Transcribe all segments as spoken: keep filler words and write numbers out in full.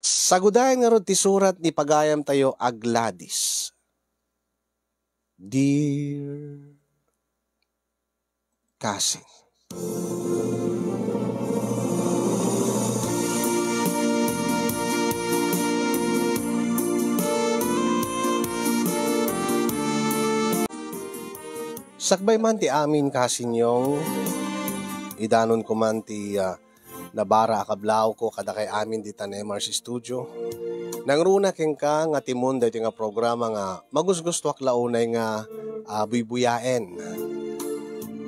Sagudayen ngarud ti surat ni pagayamtayo a Gladys. Dear Cousin. Sakbay man ti amin, Cousin Yong, idanonko man ti, ah, nabara a kablawko kadakay amin dita Nemar's Studio. Nangruna kenka nga timon daytoy nga programa nga magusgustoak la unay nga, ah, buybuyaen.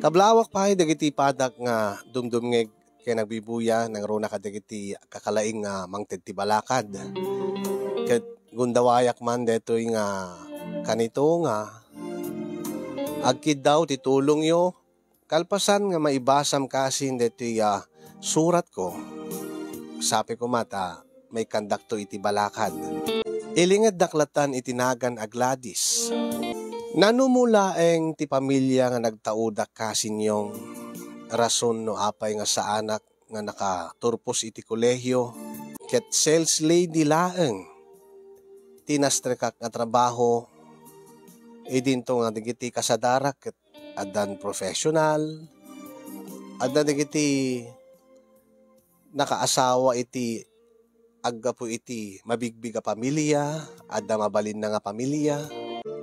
Kablawak pay dagiti padak nga dumdumngeg ken agbuybuya, nangruna kadagiti kakalaing nga mangted ti balakad. Ket gundawayak man daytoy nga kanito nga agkiddaw ti tulongyo. Kalpasan nga maibasam, Cousin, daytoy a suratko, sapay koma ta maikkandakto iti balakad. Ilingeddak latan iti nagan a Gladys. Nanumo laeng ti pamilia nga nagtaudak, Cousin Yong, rason no apay nga saanak nga nakaturpos iti kolehio, ket sales lady laeng ti nastrekak nga trabaho. Idinto nga dagiti kasadarak ket addan professional, adda dagiti nakaasawa iti aggapu iti mabigbig a pamilia, adda mabalinna nga pamilia,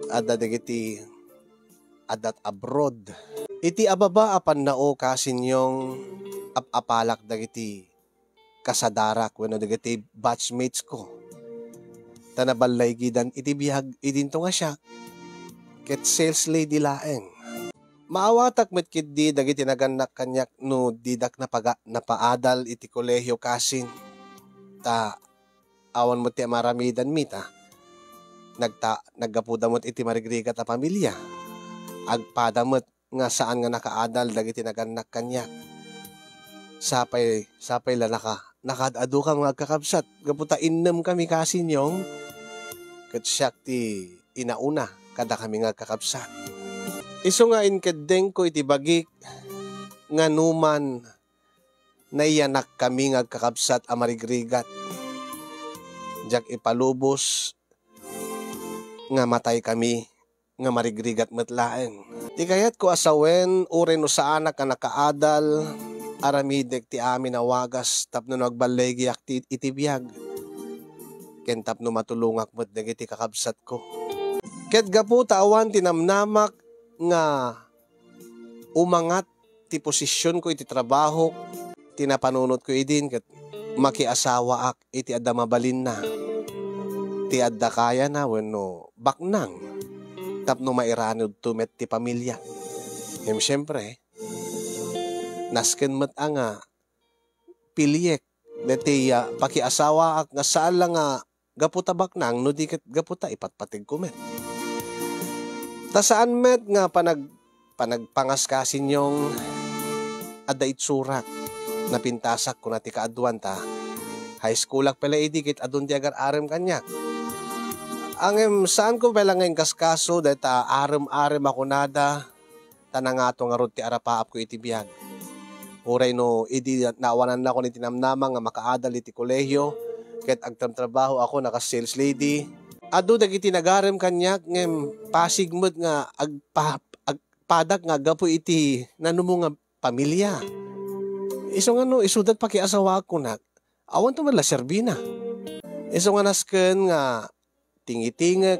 adda dagiti addat abroad. Iti ababa a pannao, Cousin Yong, ap-apalak dagiti kasadarak wenno dagiti batchmates ko. Ta naballaygidan iti biag idinto nga siak, ket sales lady laeng. Maawatak met ketdi dagiti nagannak kaniak no didak napaga-, napaadal iti kolehio, Cousin. Ta awan met ti amaramidanmi ta nagta-, naggapuda met iti marigrigat a pamilia. Agpada met nga saan nga nakaadal dagiti nagannak kaniak. Sapay, sapay la naka-, nakaad-adukam nga agkakabsat, gapu ta innem kami, Cousin Yong, ket siak ti inauna kadakami nga agkakabsat. Isu nga inkeddengko iti bagik nga numan naiyanak kami nga agkakabsat a marigrigat, diak ipalubos nga matay kami nga marigrigat met laeng. Ti kayatko a sawen, uray no saanak a nakaadal, aramidek ti amin a wagas tapno no agballaygiak ti, iti biag, ken tapno matulongak met dagiti kakabsatko. Ket gapu ta awan ti namnamak nga umangat ti posisionko iti trabaho, ti napanunotko idin ket makiasawaak iti adda mabalinna, ti adda kayana wenno baknang tapno mairanudto met ti pamilia. Ngem siempre, nasken met a nga piliek daytoy a pakiasawaak nga saan la nga gapu ta baknang no di ket gapu ta ipatpategko met. Ta saan met nga panag-, panagpangas, Cousin Yong, adda itsurak. Napintasak kuna ti kaaduan ta high schoolak pay la idi ket adun ti agar-arem kaniak. Ngem saanko pay la nga inkaskaso dayta arem-arem a kunada, ta nangato ngarud ti arapaapko iti biag. Uray no idi naawanannakon iti namnama nga makaadal iti kolehio ket agtratrabahoakon a kas sales lady, adu dagiti nagarem kaniak ngem pasig met nga agpa-, agpadak nga aggapu iti nanumo nga pamilia. Isu nga no isuda pakiasawaak kunak, awanto met la serbina. Isu nga nasken nga tingitingek,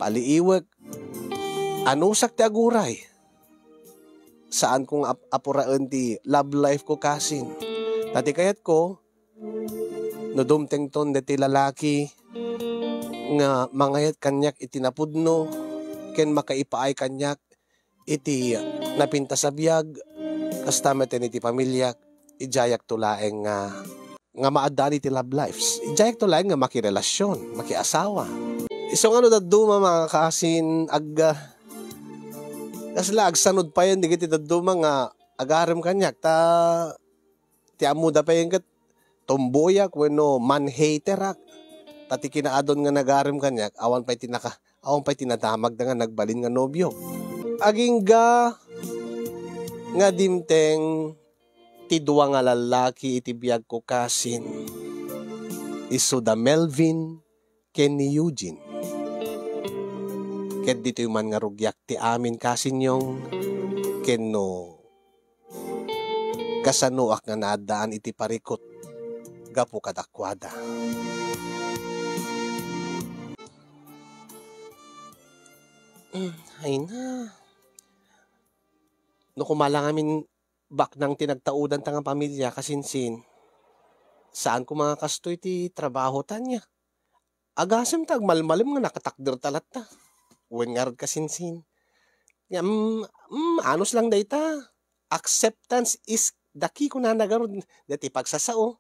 paliiwek, anusak ti aguray. Saanko nga ap-, apuraen ti love life ko, Cousin. Ta ti kayatko, no dumtengton daytoy lalaki nga mangayat kaniak iti napudno ken makaipaay kaniak iti napintas a biag, kasta met iti pamiliak, idiayakto laeng nga, nga maaddaan iti love lives. Idiayakto laeng nga makirelasyon, makiasawa. Isu nga no dadduma, mga kaasin, ag-, kasla agsanud payen dagiti dadduma nga agarem kaniak, ta ti ammoda pay ket tomboyak wenno man-haterak. Ta ti kinaadun nga nagarem kaniak, awan pay ti naka-, awan pay ti nadamagda nga nagbalin nga nobio. Agingga nga dimteng ti dua nga lallaki iti biagko, kaasin. isu da Melvin ken ni Eugene. Ket ditoy man nga rugiak ti amin kasinyong ken no kasanoak nga naaddaan iti parikut gapu kadakuada. Mm, ay na. No kumalangamin baknang ti nagtaudanta nga pamilya, kasinsin, saan koma nga kastoy ti trabaho ta ania. Agasem ta agmalmalem nga nakatakder ta latta. Wen ngarud kasinsin. Ngem, mm, anus lang dayta. Acceptance is the key, kunana garud dayta pagsasao.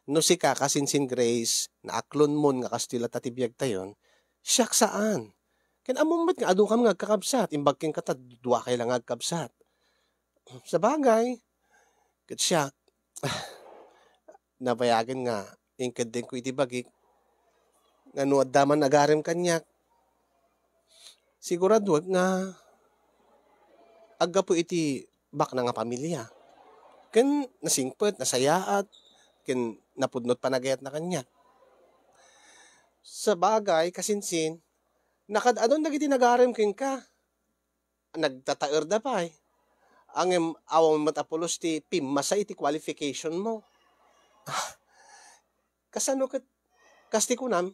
No sika, kasinsin Grace, naaklonmon nga kastoy latta ti biagtayon, siak saan. Ken ammom met nga adukam nga agkakabsat, imbag kenka ta duakay la nga agkabsat. Sabagay, ket siak, nabayagen nga inkeddengko iti bagik nga no adda man agarem kaniak, siguraduek nga aggapu iti baknang a pamilya. Ken nasingpet, nasayaat, ken napudno ti panagayatna kaniak. Sabagay, kasinsin, nakaad-adun dagiti nagarem kenka. Nagtataerda pay. Ngem awan met a pulos ti pimmasa iti qualification mo. Kasano ket, kas ti kunam,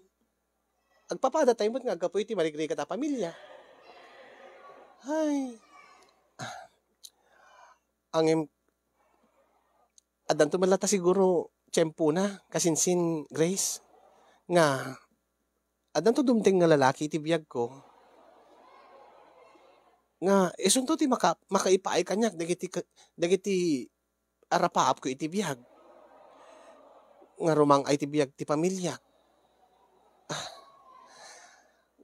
agpapadatayo met nga aggapu iti marigrigat a pamilya. Ay. Ngem, addanto met latta siguro tiempona, kasinsin Grace, nga addanto dumteng nga lalaki iti biagko nga isunto ti maka-, makaipaay kaniak dagiti ka-, dagiti arapaapko iti biag. Nga rumang-ay ti biag ti pamiliak. Ah.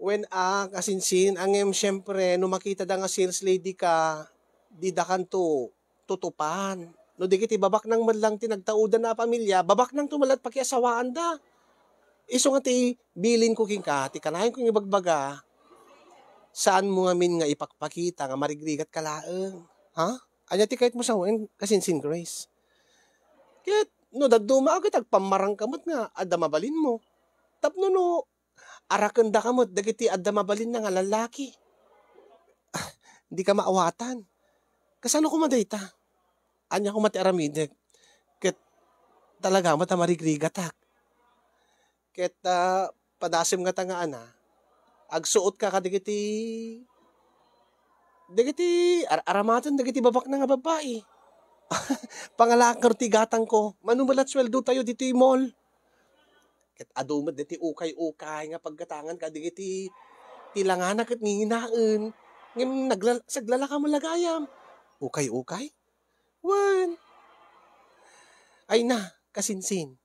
Wen a, kasinsin, ngem siempre, no makitada nga sales lady ka, didakanto tutupan. No dagiti babaknang met lang ti nagtaudan a pamilya, babaknangto met la't pakiasawaanda. Isu nga ti bilinko kenka, ti kanayon ko nga ibagbaga, saanmo ngamin nga ipakpakita nga marigrigat ka laeng. Ha? Ania ti kayatmo sawen, kasinsin Grace? Ket no dadduma, ket agpammarang ka met nga adda mabalinmo. Tapno no, arakenda ka met dagiti adda mabalinna nga lalaki. Dika maawatan. Kasano koma dayta? Ania koma ti aramidek? Ket talaga met a marigrigatak. Ket, ah, padasem ngata nga ana, agsuot ka kadagiti, dagiti ar-, aramaten dagiti babaknang a babbai. Pangalaak ngarud ti gatangko. Mano met la't sueldotayo ditoy mall? Ket adu met dagiti ukay-ukay nga paggatangan kadagiti ti langana ket nginginaen. Ngem naglal-, saglalaka met la gayam. Ukay-ukay? Wen. Ay na, kasinsin.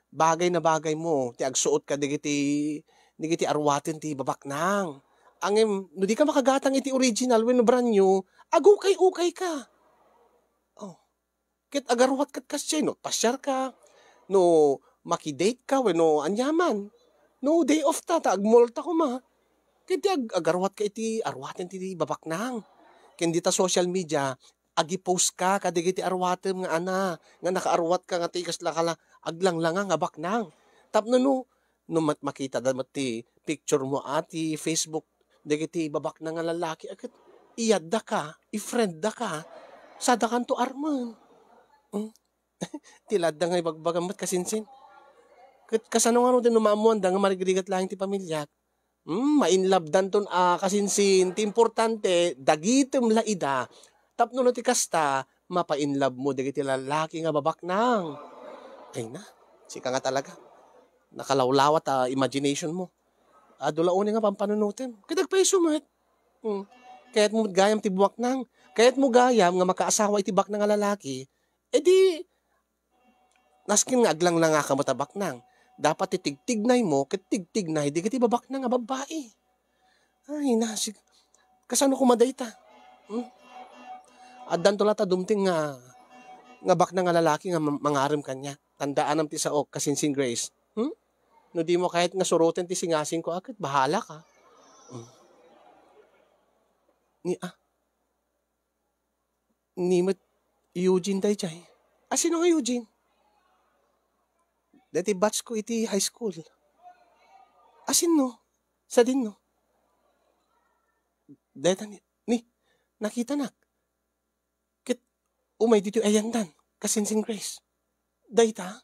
Bagay na bagay mo ti agsuot ka dagiti, dagiti arwaten ti babaknang. Ngem no dika makagatang iti original wenno brand new, agukay-ukay ka. Oh. Ket agarwat ket kasdiay no pasiar ka, no maki-date ka wenno aniaman. No day off ta, ta agmall ta koma. Ket di ag-, agarwat ka iti arwaten ti babaknang. Ken dita social media, agi-post ka kadagiti arwatem nga ana, nga nakaarwat ka nga ti kasla kala aglanglanga nga baknang. Tapno no, no mat-, makitada met ti picture mo a ti Facebook dagiti babaknang nga lalaki, a ket i-add-da ka, i-friend-da ka, sadakanto armen. Hmm? Ti ladda nga ibagbagam met kasinsin. Ket kasano ngaruden no maammoanda nga marigrigat laeng ti pamiliak? Hmm, ma-inlove-danton a kasinsin. Ti importante, dagitem la ida. Tapno no ti kasta, mapa-inlove mo dagiti lalaki nga babaknang. Ay na, sika nga talaga. Nakalawlawat a imagination mo. Adu la unay nga pampanunotem. Ket agpayso met. Hmm. Kayatmo met gayam ti buaknang. Kayatmo gayam nga makaasawa iti baknang a lalaki. E di, nasken nga aglanglangaka met a baknang, dapat ti tigtignaymo ket tigtignay dagiti babaknang a babbai. Ay, nasig-, kasano koma dayta? Hmm? Addanto latta dumteng nga, nga baknang a lalaki nga ma-, mangarem kaniak. Tandaanam ti saok, kasinsin Grace. Hmm? No dimo kayat nga suroten ti singasingko, a ket bahalaka. Hmm. Ni, ah, Ni met Eugene daydiay. A, sino nga Eugene? Dayta batch ko iti high school. Asinno? Sadinno? Dayta ni, ni, nakitanak. Ket umay ditoy ayandan, kasinsin Grace. Dayta?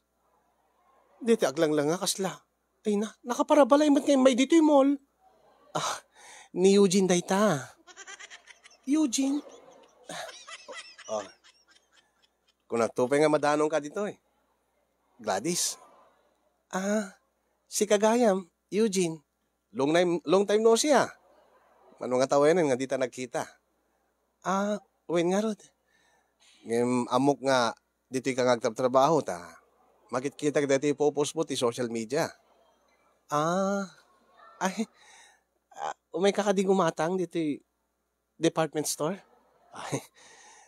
Dayta aglanglanga kasla. Ay na, nakaparabala met nga immay ditoy mall. Ah, ni Eugene dayta. Eugene? Oh. Kunakto pay nga madanonka ditoy. Gladys. Ah, sika gayam, Eugene. Long time, long time no see, ah. Mano nga tawenan nga dita nagkita. Ah, wen ngarud. Ngem ammok nga ditoy ka nga agtrabtrabaho ta makitkitak daytoy ipopost mo ti social media. Ah, ay, ah, umay ka kadi gumatang ditoy department store? Ay,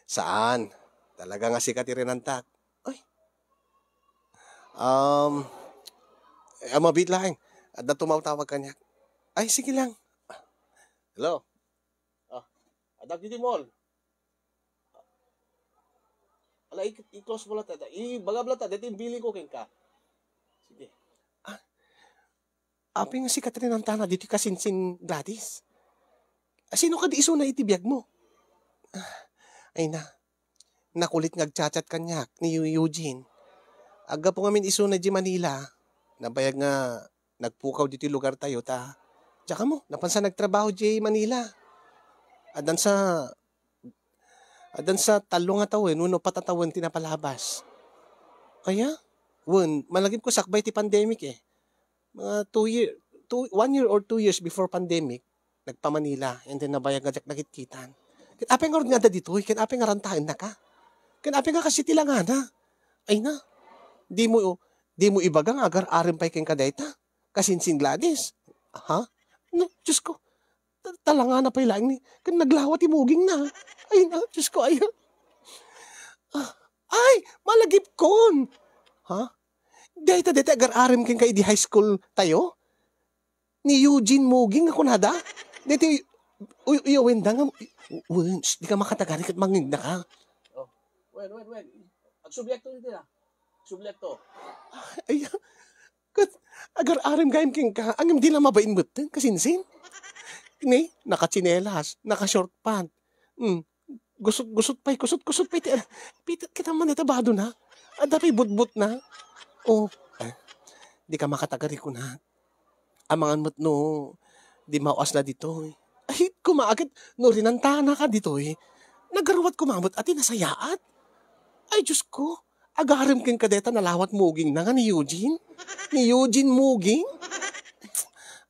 saan. Talaga nga sika ti rinantak. Ay. Um, eh, mabiit laeng. Adda tumawtawag kaniak. Ay, sige lang. Hello. Ah, adda ditoy mall. Ala, i-, i-close mo lang ta. Ibagam lang ta. Dayta imbili ko kenka. Sige. Ah, apay nga sika ti rinantana ditoy kasinsin Gladys? Sino kadi isuna iti biag mo? Ah, ay na. Nakulit nga agchat-chat kaniak ni Eugene. Aggapu ngamin isuna di Manila. Nabayag nga nagpukaw ditoy lugar tayo ta. Diak ammo, napansa nagtrabaho di Manila. Addan sa, addan sa tallo nga tawen, wenno upat a tawen ti napalabas. Aya? Wen, malagip ko sakbay ti pandemic eh. Mga two year, two, one year or two years before pandemic, nagpa-Manila, and then nabayag nga diak nakitkitan. Ket apay ngarud nga adda ditoy, ket apay nga rantaennaka? Ket apay nga kas iti langana? Ay na, di mo, di mo ibaga nga agar-arem pay kenka dayta? Kasinsin Gladys? Ha? No, Diyos ko, ta-, talangana pay laeng ni, ket naglawa ti mugingna. Ay na, Diyos ko, ay. Ah, ay, malagipkon! Ha? Dayta, dayta agar-arem kenka idi high school tayo? Ni Eugene Muging a kunada? Dayta, uy, uy, uy, wenda nga, wen, shh, di ka makatagari ket mangngegnaka. Oh, wen, wen, wen. Agsubliak to dita. Agsubliak to. Ay, ket agar-arem gayam kenka, ngem di la mabain metten, kasinsin. Ni, nakatsinelas, naka-short pant. Hmm. Gusot-gusot pay, gusot-gusot pay ti, pita, kita man ita bado na. Adda pay butbot na. Oh, eh, di ka makatagari kuna. Amangan met no, di mawas na ditoy. Ay, kumaket, no rinantanaka ditoy, nagaruat kumamet, ati nasayaat. Ay, Diyos ko, agarem ken kadeta nalawat muging na nga ni Eugene. Ni Eugene Muging?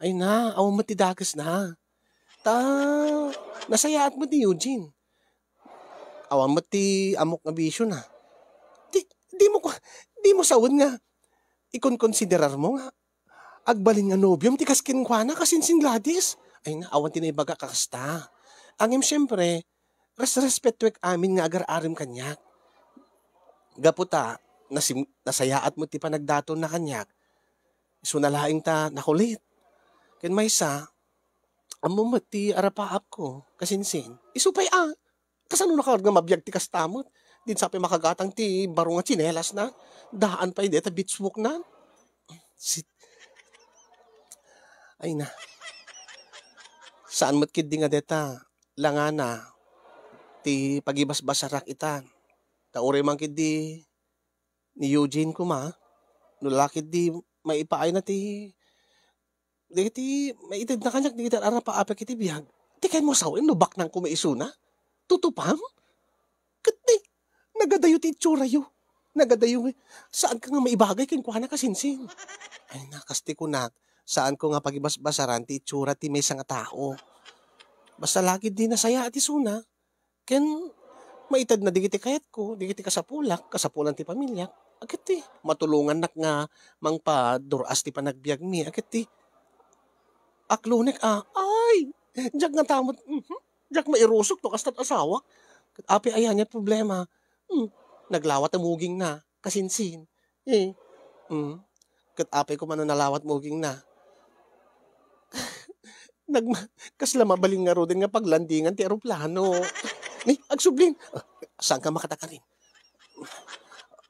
Ay na, awan met ti dakes na. Ta, nasayaat met ni Eugene. Awan met ti ammok nga bisio na. Di, di mo ku-, di mo sawen nga ikonkonsiderar mo nga agbalin nga nobiom ti kas kenkuana, kasinsin Gladys. Ay na, awan ti naibaga kakasta. Ngem siempre, res-, respetuek amin nga agar-arem kaniak. Gapu ta, nasim-, nasayaat met ti panagdatonna kaniak. Isuna laeng ta nakulit. Ken maysa, ammo met ti arapaapko, kasinsin. Isu pay a, kasano naka nga mabiag ti kasta met? Di sa pay makagatang ti baro nga tsinelas na. Daan pay deta beach walk na. Sit-, ay na. Saan met ketdi nga deta langana ti pagibasbasarak itan. Ta uray man ketdi ni Eugene koma, no la ketdi maipaayna ti, dagiti maitedna kaniak, dagiti arapaapek iti biag. Ti kayatmo sawen no baknangko maisuna? Tutupam? Ket ti, nagadayo ti itsura'yo. Nagadayo, eh. Saanka nga maibagay kenkuana, kasinsin. Ay na, kas ti kunak, saanko nga pagibasbasaran ti itsura ti maysa nga tao. Basta la ketdi nasayaat isuna, ken maitedna dagiti kayatko, dagiti kasapulak, kasapulan ti pamiliak. Ket ti, matulongannak nga mangpadur-as ti panagbiagmi. Ket ti, aklonek a, ay, diak nga tamot, mhm, diak mairusok no kastat asawak. Ket apay aya ti problema? Hmm, naglawat a mugingna, kasinsin. Eh, hmm. Ket apay koma no nalawat mugingna? Nagma-, kasla mabalin ngaruden nga paglandingan ti eroplano. Ni, agsublin. Ah, saanka makatagari?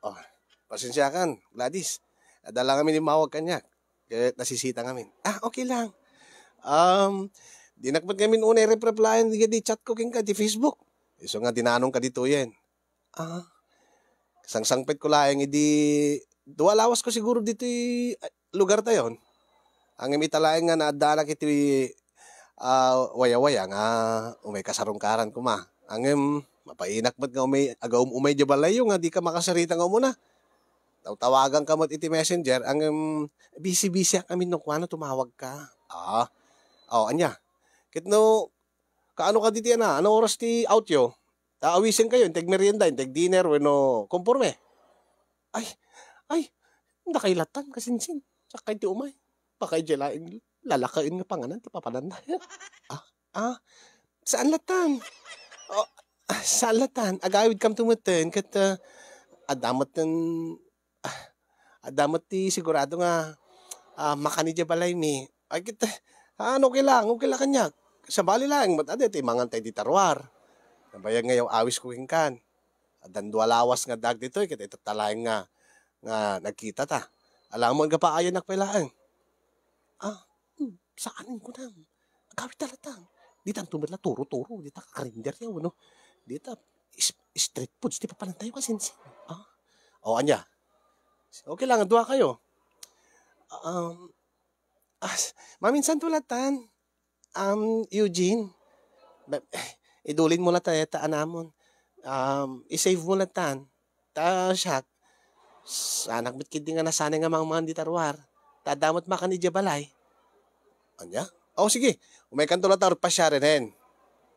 Oh, pasensiakan, Gladys. Adda lang amin immawag kaniak. Ket nasisita ngamin. Ah, okay lang. Um, dinak met ngamin unay rep-replyan dagiti chat ko kenka iti Facebook. Isu nga dinanonka ditoyen. Ah, sangsangpetko laeng idi dua lawasko siguro ditoy, ah, lugartayon. Ngem ita laeng nga naaddaanak iti, ah, wayawaya nga umayka sarungkaran koma. Ngem mapainak met nga umay, agaum-umay diay balayyo nga dika makasarita nga umuna. Tawtawaganka met iti Messenger, ngem busy-busy amin no kuano tumawagka. Ah, oh, ania? Ket no, kaano kadi ti ana? Ano oras ti outyo? Ta awisenkayo, integ merienda, integ dinner, wenno konporme? Ay, ay, dakay lattan, kasinsin. Sakay ti umay. Baka idiay laeng lalakaen nga panganan ti papananna. Ah, ah, saan lattan? Oh, ah, saan lattan? Agawidkamto metten, ket, ah, adda metten, ah, adda met ti sigurado nga, ah, makan idiay balaymi. Ay, ket, ah, ano, okay lang, okay lang kaniak. Sabali laeng met, adi, ti mangan tayo di taruar. Nabayag nga yaw awisko kenkan. Addan dua lawas nga addaak ditoy, ket itatta laeng nga, nga nagkitata. Alamon, gapu ayannak pay laeng. Ah, hmm, saanen kunam. Agawidta lattan. Ditanto met la turo-turo, dita kakarinder yaw, no? Dita is-, street foods, ti papanantayo kasinsin. Ah, o, ania? Okay lang, dua kayo. Um, ah, maminsanto lattan. Um, Eugene, ba-, idulin mo lattan dayta anamon. Um, i-save mo lattan. Ta siak, saanak met ketdi nga nasanay nga mangmangan dita ruar. Ta adda met makan idiay balay. Ania? O, sige. Umaykanto lattan pasiaren.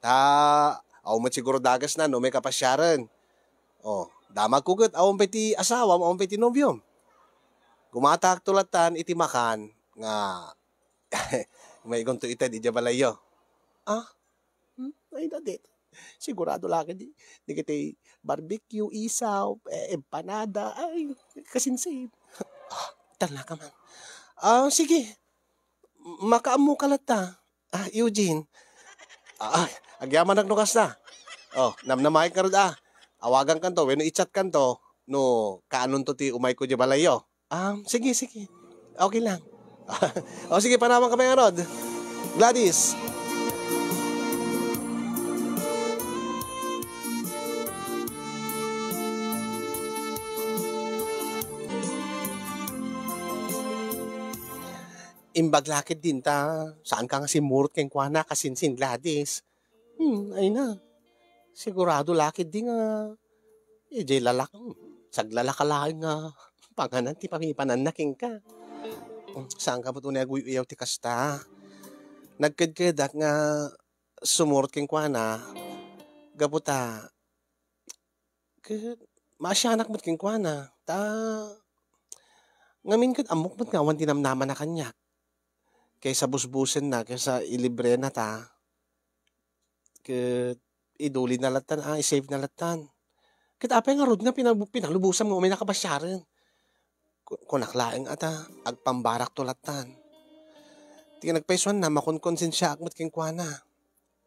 Ta, awan met siguro dagasna no umayka pasiaren. O, damagko ket awan pay ti asawam, awan pay ti nobiom. Gumataakto lattan iti makan nga Umaykonto ited idiay balayyo. Ah? Hmm? Ay, na, di. Sigurado la ketdi, dagiti barbecue, isaw, eh, empanada, ay, kasinsin. Ah, talaga man. Ah, sige. Makaammoka latta. Ah, Eugene. Ah, agyamanak no kasta. O, namnamaek ngarud, ah. Awagankanto wenno i-chatkanto no kaanonto ti umayko idiay balayyo. Um, sige, sige. Okay lang. O, sige, panawanka pay ngarud, Gladys. Imbag la ketdin ta saanka nga simmurot kenkuana, kasinsin, Gladys. Hmm, ay na. Sigurado la ketdi nga idiay lalak-, hmm, saglalaka laeng nga panganan ti pakipananna kenka. Hmm, saanka met unay aguy-uyaw ti kasta. Nagkedkedak nga sumurot kenkuana gapu ta ket maasianak met kenkuana. Ta ngamin ket ammok met nga awan ti namnamana kaniak. Kaysa busbusenna, kaysa ilibrena ta, ket idulina lattan, ah, i-save na lattan. Ket apay ngarud nga pinabu-, pinalubosam nga umaynaka pasiaren? Ku-, kunak laeng a ta, agpambarakto lattan. Ti nagpaisuanna, makonkonsensiaak met kenkuana.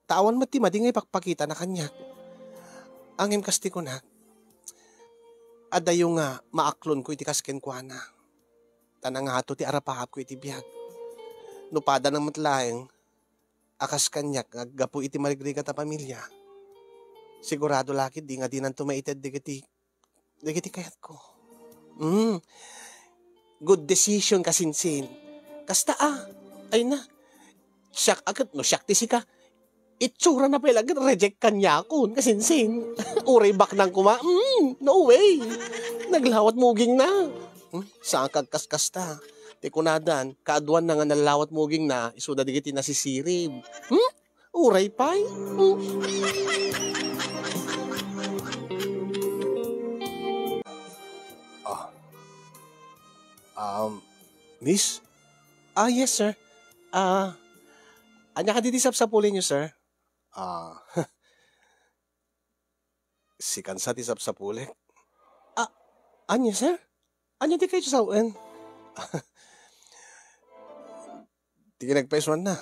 Ta awan met ti madi nga ipakpakitana kaniak. Ngem kas ti kunak, adayo nga maaklonko iti kas kenkuana. Ta nangato ti arapaapko iti biag. No padana met laeng a kas kaniak nga aggapu iti marigrigat a pamilia, sigurado la ketdi nga dinanto maited dagiti, dagiti kayatko. Mm. Good decision, kasinsin. Kasta, ah. Ay na. Siak a ket, no siak ti sika, itsurana pay la ket reject kaniakon, kasinsin. Uray baknang koma, mm, no way. Naglawat mugingna. Hmm? Saan kagkaskasta? Ti kunadan, kaaduanna nga nallawat mugingna, isuda dagiti nasisirib. Hmm? Uray pay? Hmm? Ah. Um, miss? Ah, yes, sir. Ah, ania kadi ti sapsapulenyo, sir? Ah, sikan sa ti sapsapulek. Ah, ania, sir? Ania ti kayatyo sawen? Ti kinagpaisuanna.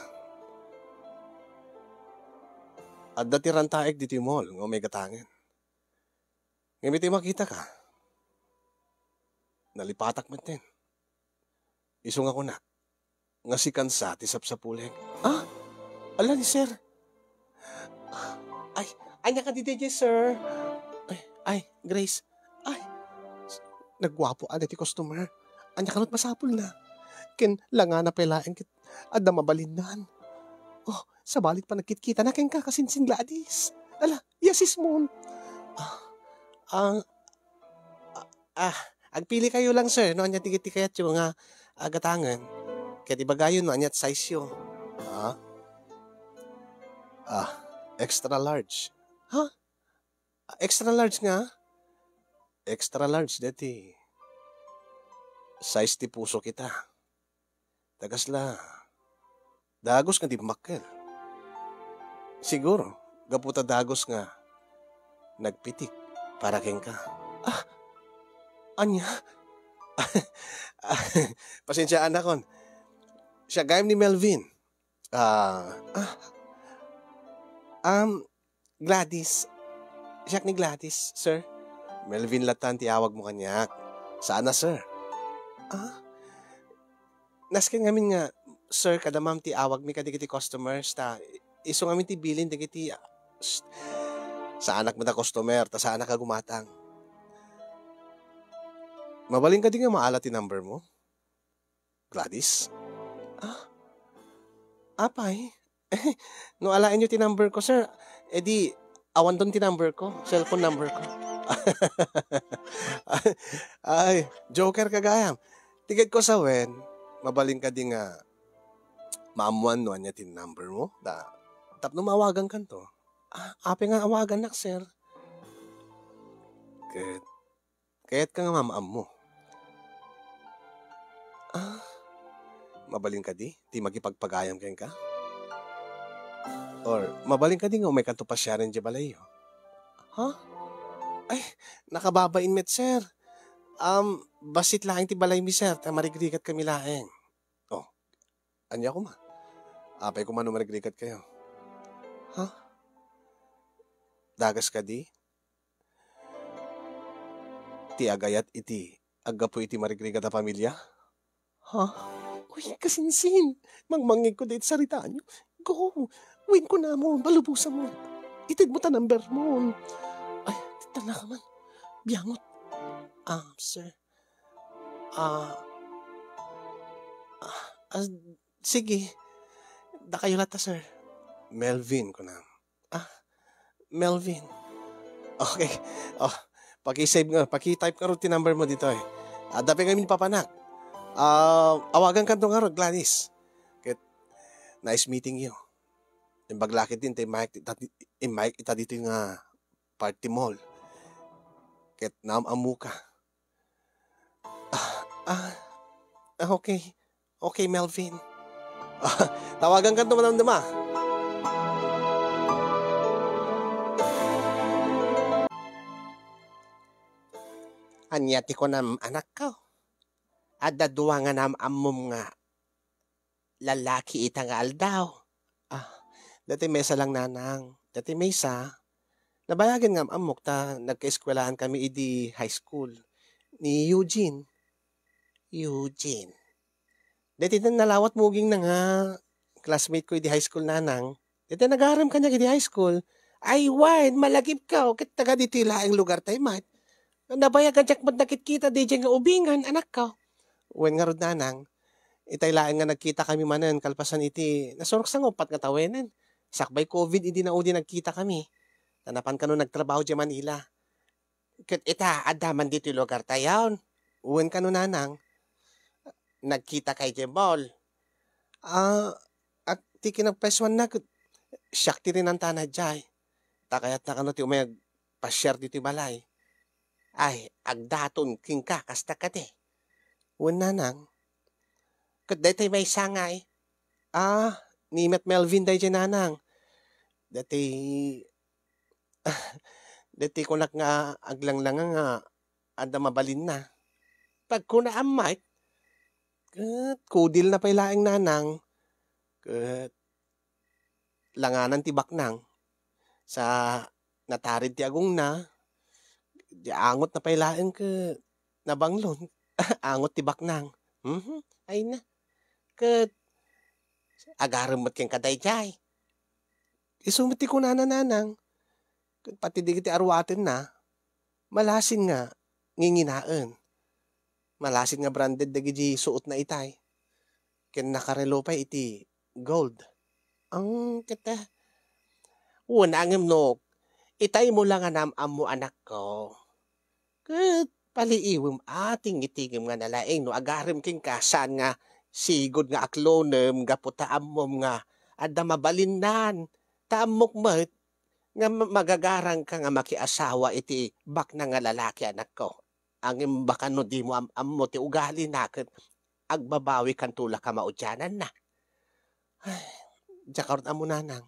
Adda ti rantaek ditoy mall nga umay gatangen. Ngem iti makitaka, nalipatak metten. Isu nga kunak, nga sikan sa ti sapsapulek. Ah? Ala ni sir. Ay, ania kadi daydiay, sir? Ay, ay, Grace. Ay, s-, nagguapo a daytoy customer. Ania kano ti masapulna? Ken langana pay laeng ket adda mabalinnan. Oh, sabali ti panagkitkitana kenka, kasinsin Gladys. Ala, yasis mon. Ah, ang, ah, ah, agpili kayo lang, sir, no? Ania ti, ti kayatyo nga agatangen. Ket ibagayo no ania ti size yo. Ah? Ah, extra large. Ha? Extra large nga? Extra large deti. Size ti puso kita. Tagasla. Dagus nga dimmakkel. Siguro, gapu ta dagus nga nagpitik para kenka. Ah, ania? Pasensiaan nakon. Siak gayam ni Melvin. Ah, ah, um, Gladys. Siak ni Gladys, sir. Melvin latan ti awag mo kaniak. Saan na, sir? Ah? Nasken ngamin nga, sir, kada ma'am ti awag mi kadagiti customers, ta isu ngamin ti bilin dagiti, ah, s-, saanak met a customer, ta saanak a gumatang. Mabalin kadi nga maala ti number mo? Gladys? Ah? Apay? No alaenyo ti number ko, sir, edi awanton ti number ko, cellphone number ko. Ay, joker ka gayam. Ti ket ko sawen, mabalin kadi nga maammuan no ania ti number mo? Ta, tapno maawagankanto. Ah, apay nga awagannak, sir? Ket Kayat ka nga maam-ammo. Ah, mabalin kadi ti makipagpagayam kenka? Or mabalin kadi nga umaykanto pasiaren diay balayyo? Ha? Ay, nakababain met, sir. Um, bassit laeng ti balaymi, sir, ta marigrigat kami laeng. Oh, ania koma? Apay koma no marigrigat kayo? Ha? Dagas kadi? Ti agayat iti aggapu iti marigrigat a familia? Ha? Uy, kasinsin! Mangmangngegko dayta saritaanyo. Go! Wen kunamon, palubosamon. Itedmo ta number mon. Ay, titala ka man. Biangot. Um, sir. Ah, ah, ah, sige. Dakayo latta, sir. Melvin, kunam. Ah, Melvin. Okay. Oh, paki-save nga, paki-type ngarud ti number mo ditoy. Adda pay ngamin papanak. Ah, awagankanto ngarud, Gladys. Ket, nice meeting you. Imbag la ketdin ta immayak ita, immayak ita ditoy nga party mall. Ket naam-ammoka. Ah, ah, ah, okay. Okay, Melvin. Ah, tawagankanto madamdama. Ania ti kunam, anakko? Adda dua nga naam-ammom nga lalaki ita nga aldaw. Ah, dati maysa lang, nanang. Dati maysa, nabayagen nga am-ammok ta nagkaeskuelaan kami idi high school. Ni Eugene. Eugene. Dati na nalawat muging na nga classmate ko idi high school, nanang. Dati nagarem kaniak idi high school. Ay, wen, malagipko, ket taga ditoy laeng lugar tay met. Nabayagan diak met nakitkita diay nga ubingan, anakko. Wen ngarud, nanang, itay laeng nga nagkita kami manen kalpasan iti nasurok sango uppat nga tawenen. Sakbay covid idi naudi nagkita kami. Ta napan kano nagtrabaho diay Manila. Ket ita, adda man ditoy lugar tayon. Wen kano, nanang, nagkita kay diay mall. Ah, at ti kinapaysuanna ket siak ti rinantana diay. Ta kayatna kano ti umay agpasiar ditoy balay. Ay, agdaton kenka, kasta kadi. Wen, nanang. Ket daytoy maysa ngay. Ah, ni Met Melvin daydiay, nanang. Dati, dati kunak nga aglanglanga nga adda mabalinna. Pagkuna, ammay, ket kudilna pay laeng, nanang. Ket langanan ti baknang. Sa natarid ti agongna, di angotna pay laeng ket nabanglon. Angot ti baknang. Mhm. Ay na, ket agarem met kenka daydiay. Isu met ti kunana, nanang. Ket pati dagiti aruatenna, malasin nga nginginaen. Malasin nga branded dagiti suotna itay. Ken nakarelo pay iti gold. Ang kete, wen, ngem no itay mo la nga naam-ammo, anakko, ket paliiwem a tingtingem nga nalaing no agarem kenka, saan nga sigud nga aklonem gapu ta ammom nga adda mabalinnan. Ta ammok met nga ma-, magagarangka nga makiasawa iti baknang nga lalaki, anakko. Ngem baka no dimo am-ammo ti ugalina ket agbabawikanto la kamaudiananna. Ay, diak ngarud ammo, nanang.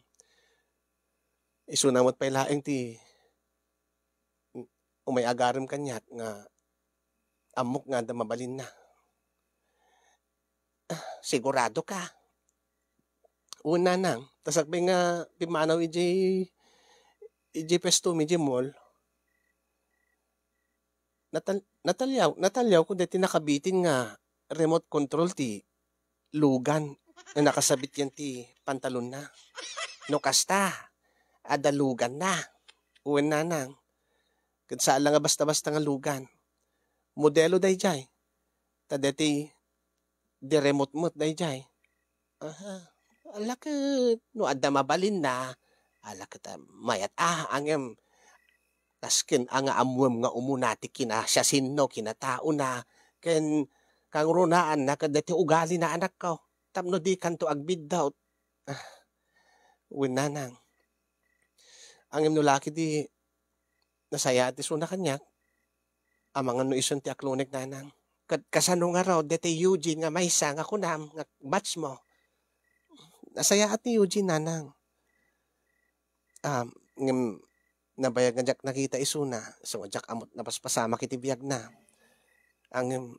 Isuna met pay laeng ti umay agarem kaniak nga ammok nga adda mabalinna. Ah, siguradoka? Wen, nanang, ta sakbay nga pimmanaw idiay, idiay puesto mi idiay mall, natal-, nataliaw-, nataliawko daytoy nakabitin nga remote control ti lugan nga nakasabit idiay pantalonna. No kasta, adda luganna. Wen, nanang, ket saan la nga basta-basta nga lugan. Modelo daydiay. Ta daytoy di remote met daydiay. Aha. Ala ket no adda mabalinna, ala ket, ah, mayat a, ngem nasken a nga ammoem nga umuna ti kinasiasino, kinataona, ken kangrunaan na ket daytoy ugalina, anakko, tapno dikanto agbiddut. Ah, wen, nanang. Ngem no la ket di nasayaat ti isuna kaniak, amangan no isun ti aklonek, nanang. Ket kasano ngarud daytoy Eugene nga maysa nga kunam nga batch mo? Nasayaat ni Eugene, nanang. Ah, ngem nabayag nga diak nakita isuna, isu nga diak ammo't napaspasamak iti biagna. Ngem,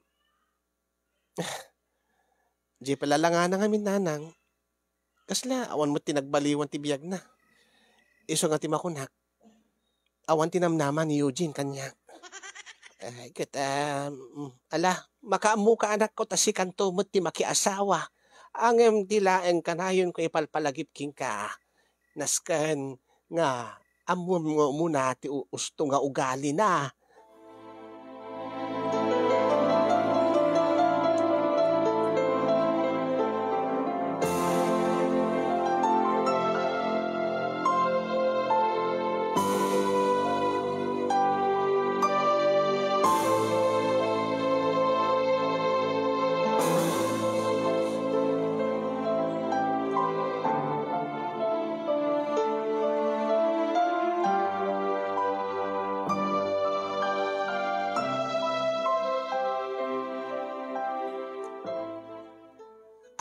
di pay la langana ngamin, nanang. Kasla, awan met ti nagbaliwan ti biagna. Isu nga ti makunak, awan ti namnama ni Eugene kaniak. Ay, ket, um, ala, makaammoka, anakko, ta sikanto met ti makiasawa. Ngem di laeng kanayonko ipalpalagip kenka. Nasken nga ammoem nga umuna ti u-, usto nga ugalina.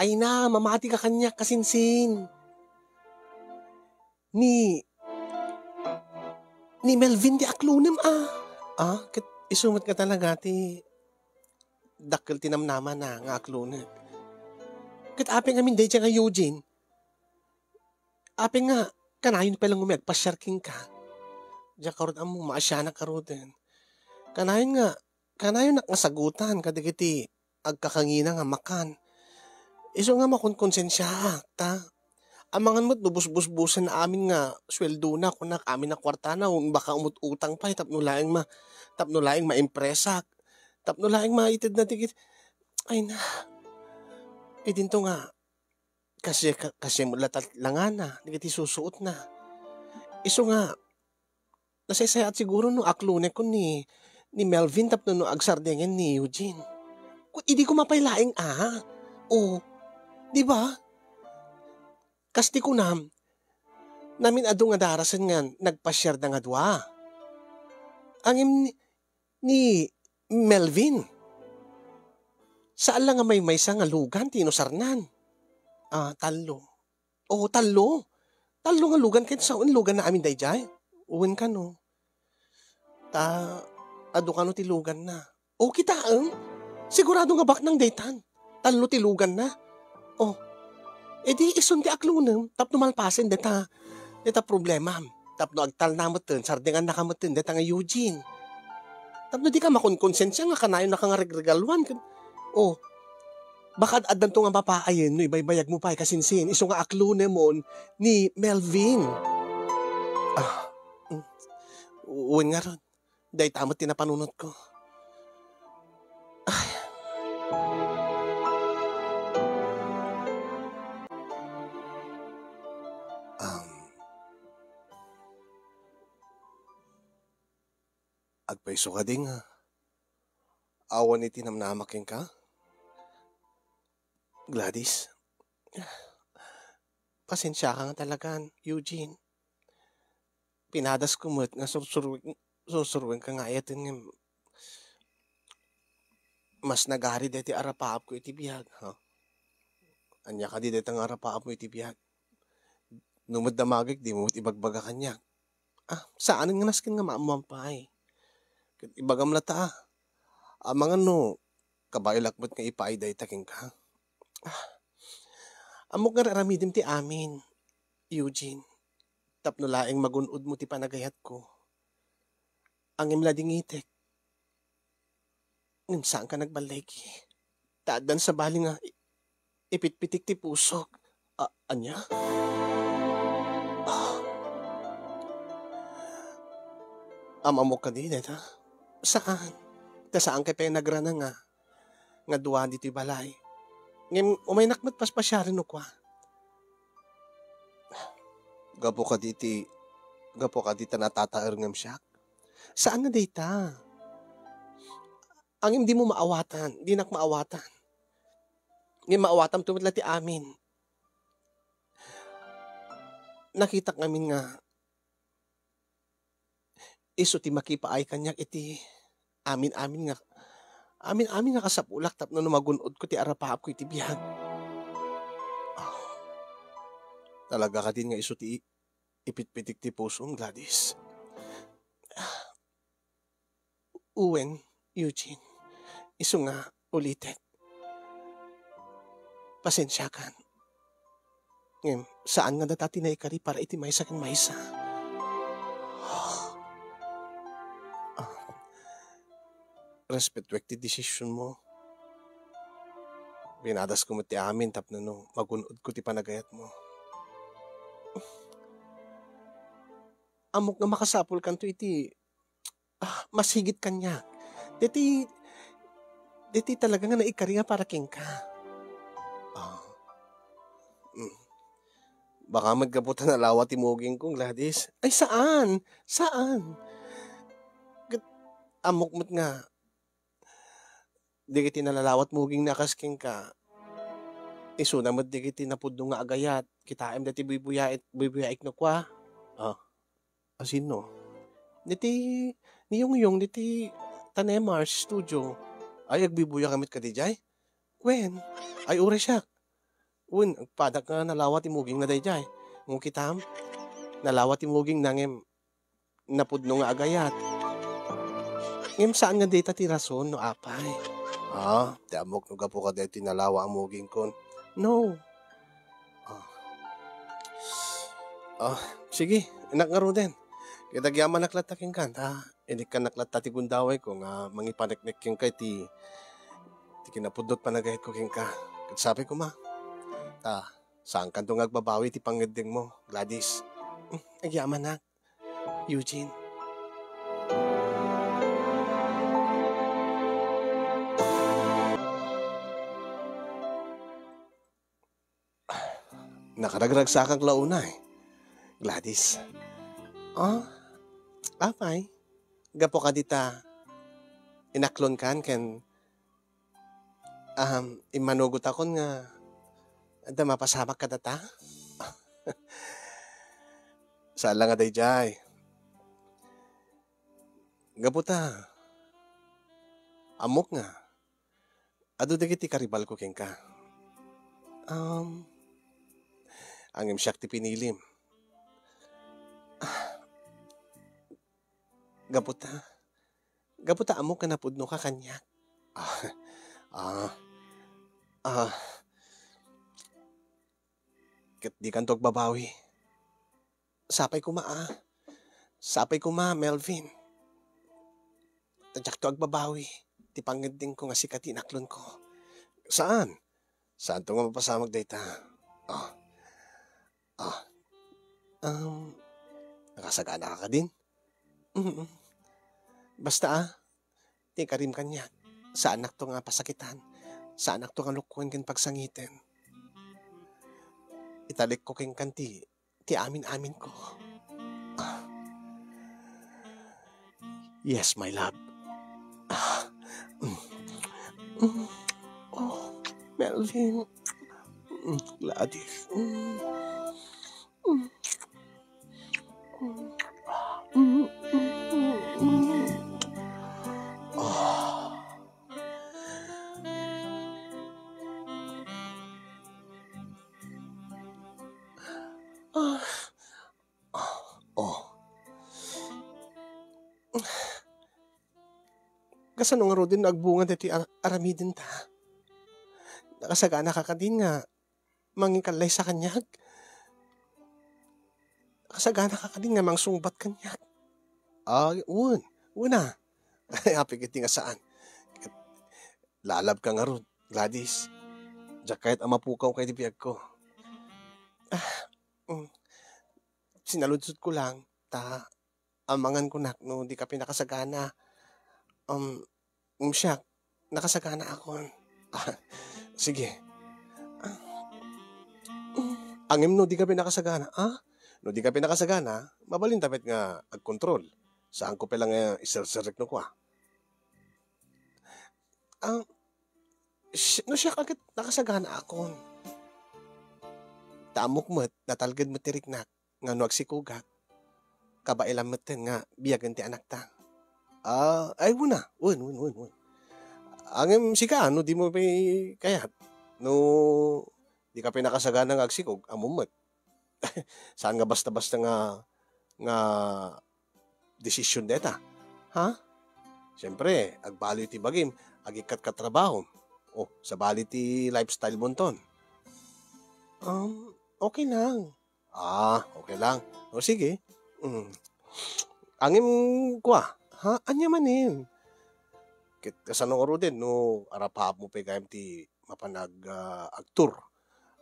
Ay na, mamati ka kaniak, kasinsin. Ni, ni Melvin ti aklonem, ah. Ah, ket isu met nga talaga ti dakkel ti namnamana nga aklonek. Ket apay ngamin daydiay nga Eugene, apay nga kanayon pay la nga umay agpasiar kenka? Diak ngarud ammo, maasianak ngaruden. Kanayon nga, kanayon nga sagutan kadagiti agkakangina nga makan. Isu nga makonkonsensiaak, ta amangan met no busbusbusen amin nga sueldona, kunak, amin a kuartana, wen baka umut-utang pay tapno laeng ma-, tapno laeng maimpresak, tapno laeng maitedna dagiti, ay na, idinto nga, kasi, ka-, kasi met latta langana dagiti susuotna. Isu nga, nasaysayaat siguro no aklonekon ni, ni Melvin tapno no agsardengen ni Eugene. Ku-, idi koma pay laeng a. O, di ba? Kas ti kunam, namin adu nga darasen nga nagpasiarda nga dua. Ngem ni, ni Melvin, saan la nga maymaysa nga lugan ti inusarnan. Ah, tallo. O, tallo. Tallo nga lugan ket sao nga luganna amin daydiay? Wen kano. Ta, adu kano ti luganna. O, kitaem? Sigurado nga baknang daytan. Tallo ti luganna. O, edi isun ti aklonem tapno malpasen dayta, dayta problemam. Tapno agtalna metten, sardengannaka metten dayta nga Eugene. Tapno dika makonkonsensia nga kanayonnaka nga regregaluan ken, o, Baka ad-addanto nga mapaayen no ibaybayagmo pay kasinsin, isu nga aklonemon ni Melvin. Ah, mm. Wen ngarud, dayta met ti napanunotko. Ay. Um, agpayso kadi nga awan iti namnama kenka? Gladys, pasensiaka nga talagan, Eugene. Pinadasko met nga sursuru-, sursuruenka nga ayaten ngem mas nagari daytoy arapaapko iti biag, ha? Ania kadi dayta nga arapaapmo iti biag? No met damagek, dimo met ibagbaga kaniak. Ah, saanen nga nasken nga maammoan pay. Ket ibagam latta, ah. Amangan no kabaelak met nga ipaay dayta kenka. Ah, ammok nga aramidem ti amin, Eugene, tapno laeng magun-odmo ti panagayatko. Ngem ladingitek. Ngem saanka nagballigi. Ta addan sabali nga i-, ipitpitik ti pusok. A-, ania? Ah. Am-ammok kadi dayta? Saan. Ta saanka pay nagrana nga, nga dua ditoy balay. Ngem umaynak met paspasiaren no kua. Gapu kadi ti, gapu kadi ta natataer ngem siak? Saan nga dayta. Ngem dimo maawatan, dinak maawatan. Ngem maawatam to met la ti amin. Nakitak ngamin nga isu ti makipaay kaniak iti amin-amin nga, amin-amin nga kasapulak tapno no magun-odko ti arapaapko iti biag. Ah, talaga kadin nga isu ti ipitpitik ti pusom, Gladys? Wen, Eugene, isu nga ulitek. Pasensiakan. Ngem, saan nga data ti naikari para iti maysa ken maysa. Ah, respetuek ti desisionmo. Pinadasko met ti amin tapno no magun-odko ti panagayatmo. Ammok nga makasapulkanto iti ah, mas higit kaniak. Deti, deti talaga nga naikari nga para kenka. Ah. Mm. Baka met gapu ta nalawa ti mugingko, Gladys. Ay, saan? Saan? Ket ammok met nga, dagiti nalalawa ti mugingna a kas kenka, isuna met dagiti napudno nga agayat. Kitaem deti buybuyaet, buybuyaek no kua. Ah. A, sino? Diti ni Yongyong diti Tanemar Studio. Ay, agbuybuya ka met kadi jay? Wen, ay, uray siak. Wen, agpadak nga nalawa ti mugingna dayjay. Ngem kitam, nalawa ti mugingna ngem napudno nga agayat. Ngem saan nga dayta ti rason no apay? Ah, ti ammok no gapu kadi ti nalawa a mugingkon. No. Ah. Ah, sige, innak ngaruden. Ket agyamanak latta kenka, ta inikkannak latta ti gundawayko nga mangipaneknek kenka iti, iti kinapudno ti panagayatko kenka. Ket sapay koma, ta saankanto nga agbabawi ti pangngeddengmo, Gladys. Hmm, agyamanak, Eugene. Nakaragragsakak la unay, Gladys. Ah, apay, gapu kadi ta inaklonkan ken, um, immanugotakon nga adda mapasamak kadata? Saan la nga dayjay. Gapu ta, ammok nga, adu dagiti karibalko kenka. Um, ngem siak ti pinilim. Ah, gapu ta, gapu ta ammok nga napudnoka kaniak. Ah, ah, ah, ket dikanto agbabawi. Sapay koma, ah. Sapay koma, Melvin. Ta diakto agbabawi ti pangngeddengko nga sika ti inaklonko. Saan? Saanto nga mapasamak dayta. Ah. Ah. Um, nakasagana ka kadin? Mm. Basta, ah, ti karim kaniak, saannakto nga pasakitan, saannakto nga lukkoen ken pagsangiten. Italikko kenka ti, ti amin-aminko. Ah. Yes, my love. Ah. Mm. Mm. Oh, Melvin. Mm, Gladys. Mm. Mm. Mm, mm, mm, mm. Ah. Ah. Oh. Kasano ngaruden no agbunga daytoy a-, aramidenta? Nakasagana ka kadin nga mangikallay sa kaniak? Nakasagana ka kadin nga mangsungbat kaniak? Ah, wen. Wen a. Ay, apay ket ti nga saan. Ket lalabka ngarud, Gladys. Diak kayat a mapukawka iti biagko. Ah, mm. Sinaludsodko lang, ta amangan kunak no dika pay nakasagana. Um, um, siak, nakasaganaakon. Ah, sige. Ah, mm. Ngem no dika pay nakasagana, ah? No dika pay nakasagana, mabalinta met nga agkontrol. Saanko pay lang nga iserserrek no kua. Ah, si-, no siak a ket nakasaganaakon. Ta ammok met, natalged met ti riknak, nga no agsikogak, kabaelam metten nga biagen ti anakta. Ah, ay, wen a. Wen, wen, wen, wen. Ngem sika, no dimo pay kayat, no dika pay nakasagana nga agsikog, ammom met. Saan nga basta-basta nga, nga desisyon dayta. Ha? Siyempre, agbaliw ti bagim, agikkat ka trabahom. O, sabali ti lifestyle monton. Um, okay lang. Ah, okay lang. O, sige. Mm. Ngem, kua, ha? Ania manen? Ket kasano ngaruden no arapaapmo pay gayam ti mapan ag-, ah, agtour,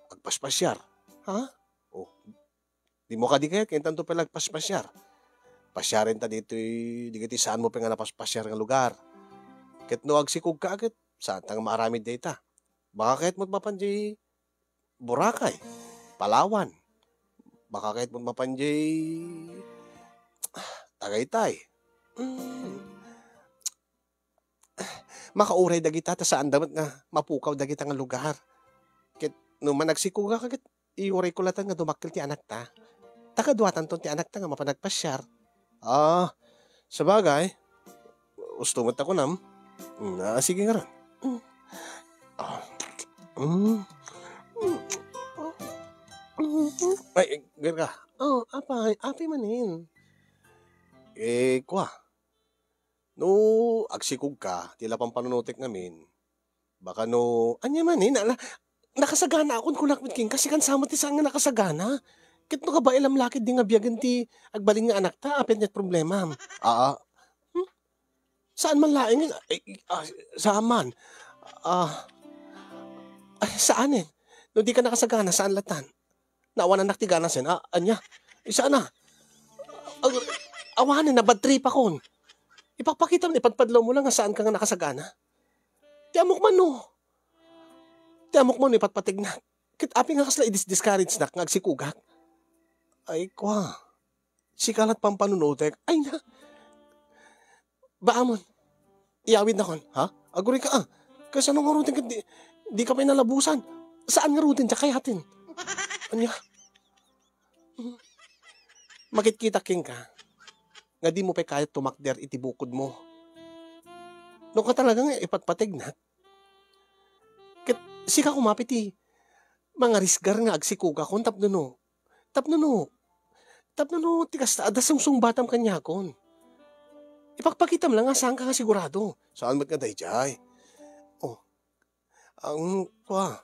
agpaspasiar? Ha? O, dimo kadi kayat nga intanto pay la agpaspasiar? Pasiarenta ditoy, dagiti saanmo pay nga napaspasiar nga lugar. Ket no agsikogka, ket saanta nga maaramid dayta. Baka kayatmo mapan diay Boracay, Palawan. Baka kayatmo mapan diay Tagaytay. Mm. Makauray dagita ta saanda met nga mapukaw dagita nga lugar. Ket no man agsikogak ket, iurayko latta nga dumakkel ti anakta. Ta kaduatanton ti anakta nga mapan agpasiar. Ah, sabagay, usto met ta kunam. Mm, ah, sige ngarud. Mm. Ah. Mm. Ay, Gerka. Oh, apay, apay manen. Eh, kua. No agsikogka, ti la pampanunotek ngamin, baka no, ania manen, na, na, nakasaganaakon kunak met kenka, sikan sa met ti saan nga nakasagana. Ket no kabaelam la ketdi nga biagen ti agbalin nga anakta, apay ket problemam? Aa. Hmm? Saan man laeng, ay, ah, saan man? Ah, ay, saanen? No dika nakasagana, saan lattan? Naawanannak ti ganasen. Ah, ania? Saan a? Ag-, awanen, nabadtripakon. Ipakpakitam, ipadpadlawmo lang nga saanka nga nakasagana. Ti ammok man no. Ti ammok man no, ipatpategnak. Ket apay nga kasla i-discourage-nak nga agsikogak? Ay, kua. Sika la't pampanunotek. Ay na. Baamon. Iyawidnakon, ha? Agurayka, ah. Kasano ngaruden ket di, dika pay nalabusan? Saan ngaruden ti kayaten? Ania? Makitkitak kenka nga dimo pay kayat tumakder iti bukodmo. No ka talaga nga ipatpategnak, ket sika koma pay ti mangarisgar nga agsikogakon tapno no, tapno no, tapno no ti kasta, adda sungsungbatam kaniakon. Ipakpakitam lang nga saanka nga sigurado. Saan met nga daydiay? Oh. Ang, kua.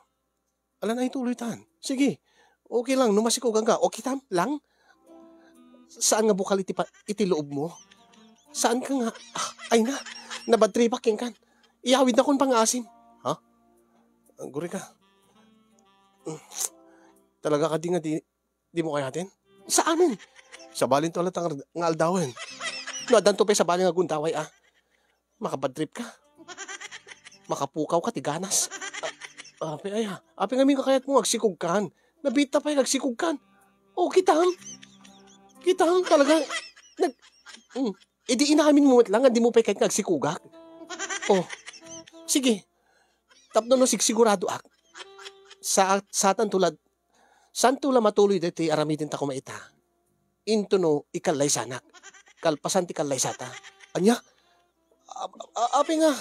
Alan ay tuloy tan. Sige. Okay lang, no masikoganka. Okay tam lang? Saan nga bukal iti pa-, iti loob mo? Saan ka nga? Ah, ay na. Nabadtripak kenkan. Iyawidnakon pangaasim. Ha? Agurayka. Talaga kadi nga di, di mo kayaten? Saanen? Sabalin to latta nga, nga aldawen. No, addanto pay sabalin nga gundaway, a. Makabad trip ka. Makapukaw ka ti ganas. A-, apay aya? Apay ngamin nga kayatmo nga agsikogkan? Nabiit ta pay nga agsikogkan. O, kitam? Kitam talaga? Nag-, mm. Idi inaminmo met lang nga di mo pay kayat nga agsikogak. O, sige. Tapno no sigsiguradoak, sa-, satanto la, saanto la matuloy daytoy aramidenta koma ita. Intono ikallaysanak. Kalpasan ti kallaysata. Ania? A-, a-, apay nga,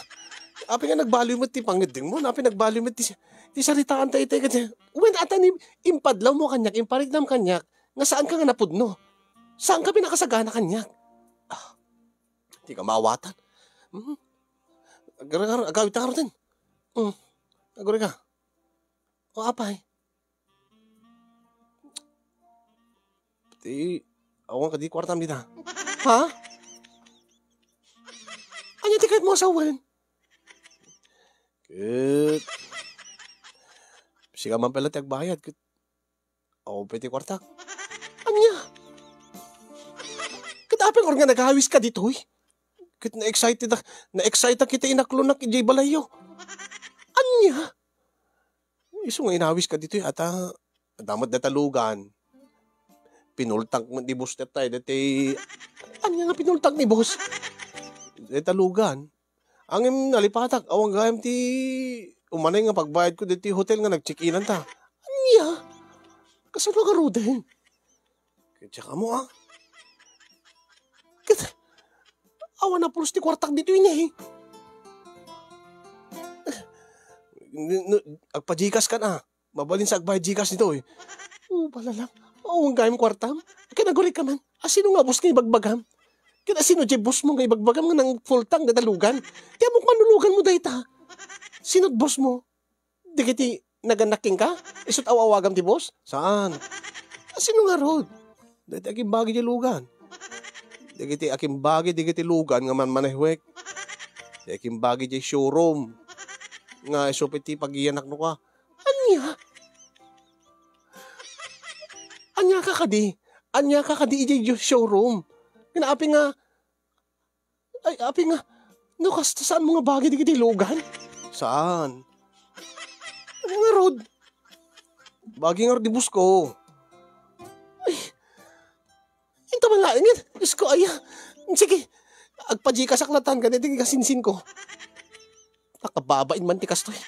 apay nga nagbaliw met ti pangngeddengmo, apay nagbaliw met ti, ti saritaanta itay ket, wen, atan im-, impadlawmo kaniak, impariknam kaniak, nga saanka nga napudno. Saanka pinakasagana kaniak. A, dika maawatan. Mhm. Agar-, agar-, agawidta ngaruden. Mm. Agurayka. O, apay? Ti, awan kadi kuartam dita. Ha? Ania ti kayatmo a sawen? Ket, sika man pay la ti agbayad, ket awan pay ti kuartak. Ania? Ket apay nga nagawiska ditoy? Ket na-excited ak, na-excite ak iti inaklonak idiay balayyo. Ania? Isu nga inawiska ditoy, ata, adda met dayta lugan. Pinultak met ni boss dayta, dayta, ania nga pinultak ni boss? Dayta lugan. Ngem nalipatak, awan gayam ti umanay nga pagbayadko ditoy hotel nga nag-check-inanta. Ania? Kasano ngaruden? Ket diak ammo, a. Ket, awan a pulos ti kuartak ditoy ne. No, no, agpa-GCash kan, a. Mabalin sa agbayad GCash ditoy. O, bala lang. Awan gayam kuartam. Ket agurayka man. Asino nga boss nga ibagbagam? Ket asino diay boss mo nga ibagbagam nga nang-full tank dayta lugan? Ti ammok man no luganmo dayta. Sino't boss mo? Dagiti nagannak kenka? Isu't aw-awagam ti boss? Saan? Asino ngarud? Dagiti akimbagi diay lugan. Dagiti akimbagi, dagiti lugan nga manmanehwek. Dagiti akimbagi diay showroom. Nga isu pay ti pagiyanak no ka. Ania? Ania ka kadi? Ania ka kadi idiay showroom? Nga apay nga Ay, apay nga, no kasta, saanmo nga bagi dagiti lugan? Saan? Ngarud. Bagi ngarud di boss ko. Ay, inta man laeng. Diyos ko, ay, ah. Sige, agpa-GCash ak latta, kanito, kasinsin ko. Nakababain man ti kastoy.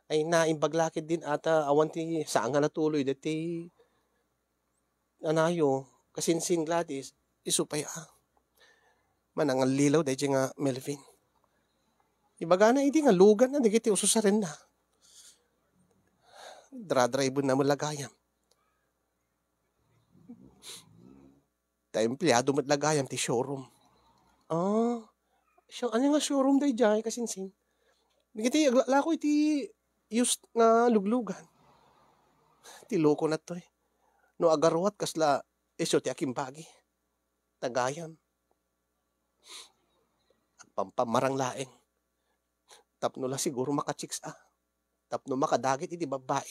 Ay, naimbag la ketdin ata, awan ti saan nga natuloy daytoy anayo, kasinsin Gladys, isu pay a. Manangallilaw daydiay nga Melvin. Ibagana idi nga luganna dagiti ususarenna. Dra-drivenna met la gayam. Ta empleado met la gayam ti showroom. Ah, show-, ania nga showroom daydiay, kasinsin? Dagiti aglaklako iti used nga luglugan. Ti loko nattoy. No agaruat kasla isu ti akimbagi. Ta gayam. Agpampamarang laeng. Tapno la siguro maka-chicks a. Tapno makadagit iti babbai.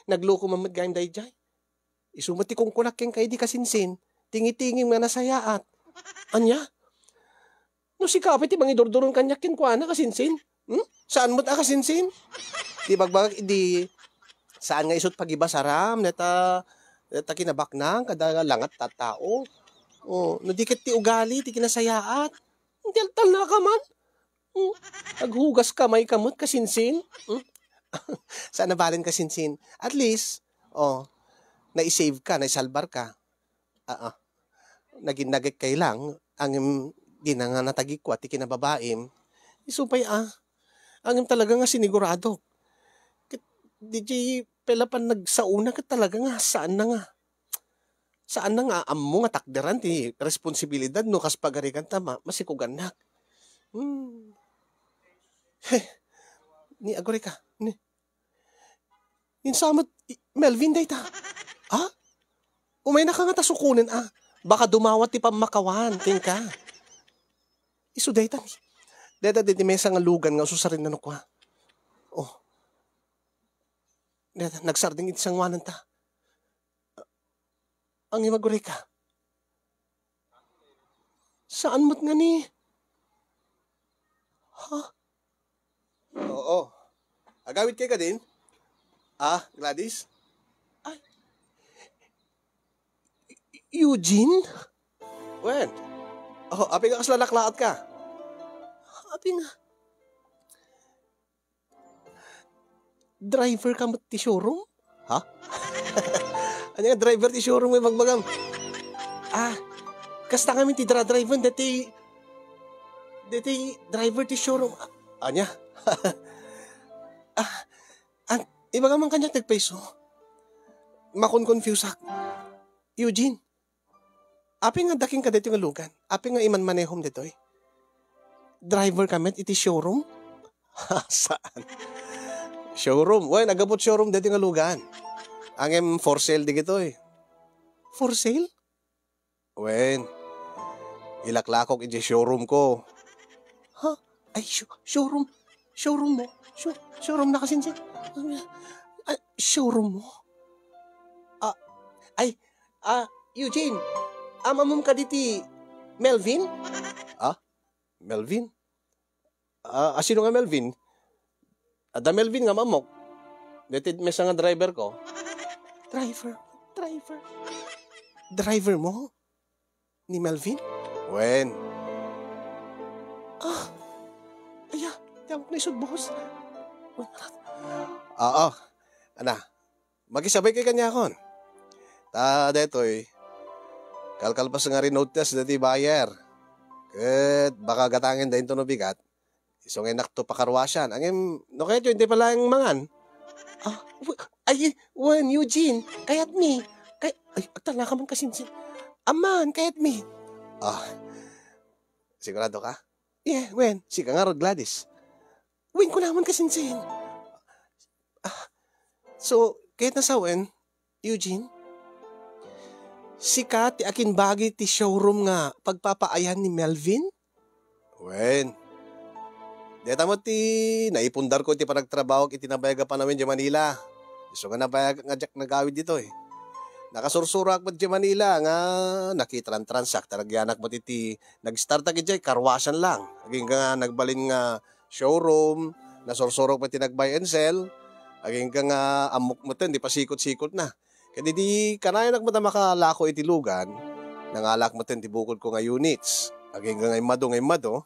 Nagloko man met gayam daydiay. Isu met ti kunkunak kenka idi kasinsin, tingitingim nga nasayaat. Ania? No sika pay ti mangidurduron kaniak kenkuana, kasinsin? Hmm? Saan met a kasinsin? Di bagbagak idi saan nga isut pagibasaram, dayta, dayta kinabaknang, kada langat tattao. O, no di ket ti ugali, ti kinasayaat. Inteltal na ka man. Hmm? Aghugas kamay ka met, kasinsin. Hmm? Saan a balen, kasinsin. At least, o, nai-save ka, naisalbar ka. Aa. Nagin nagek kay lang, ngem dina nga natagikua ti kinababaim. Isu pay a. Ngem talaga nga siniguradok. Ket diay pay la pannagsaona ket talaga nga saanna nga, saanna nga ammo nga takderan ti responsibilidad no kas pagarigan ta ma-, masikugannak. Hmm. Ni agurayka. Ni, insamet, i-, Melvin dayta. Ha? Umaynaka nga ta sukonen, a. Baka dumawat ti pammakawan kenka. Isu dayta ni. Dayta daydi maysa nga lugan nga ususarin na no kua. Oh. Dayta, nagsardeng iti sanguananta. Ang imagurayka. Saan met nga ni? Ha? Oo. Agawid kay kadin? Ah, Gladys? Ay. Eugene? Wen. Oh, apay nga kasla naklaat ka? Apay nga. Driver ka met ti showroom? Ha? Ania nga driver ti showroom nga ibagbagam? Ah, kasta ngamin ti dra-driver, dati, dati driver ti showroom. Ah, ania? Ah, an, ibaga man kaniak ti agpayso. Makon-confuseak. Eugene, apay nga adda kenka daytoy nga lugan? Apay nga imanmanehom daytoy? Driver ka met iti showroom? Saan? Showroom. Wen, aggapu ti showroom daytoy nga lugan. Ngem for sale dagitoy. For sale? Wen, ilaklakok idiay showroom ko. Ha? Ay, sho-, showroom? Showroom mo? Sho-, showroom na kasinsin? Ah, showroom mo? Ah, ay, ah, Eugene, am-ammom kadi ti Melvin? Ah? Melvin? Ah, asino nga Melvin? Adda Melvin nga am-ammok. Daytoy maysa nga driver ko. Driver? Driver? Driver mo? Ni Melvin? Wen. Ah! Aya, di ako naisud, boss. Wen, arat. Oo. Ana, makisabay kay kaniakon. Ta daytoy, kalkalpas nga rinote-as daytoy buyer. Ket baka gatangen da intono bigat. Isu nga innak to pakarwasan. Ngem, no kayatyo, intay pay laeng mangan. Ah, w-, ay, wen, Eugene, kayatmi. Kay, ay, agtalnaka man kasinsin. Aman, kayatmi. Ah, sigurado ka? Yeah, wen, sika ngarud, Gladys. Wen, kuna man kasinsin. Ah, so, kayatna sa wen, Eugene? Sika ti akinbagi ti showroom nga pagpapaayan ni Melvin? Wen. Dayta met ti naipundarko iti panagtrabahoak iti nabayag a panawen idiay Manila. Isu nga nabayag nga diak nagawid ditoy. Nakasursuroak met idiay Manila nga nakitrantransak ta nagyanak met iti nagstartak idiay karwasan lang. Agingga nga nagbalin nga showroom, nasursurok met ti nag-buy and sell, agingga nga ammok metten ti pasikot-sikotna. Ket idi kanayanak met a makalako iti lugan, nangalak metten ti bukodko nga units. Agingga nga immadu nga immadu,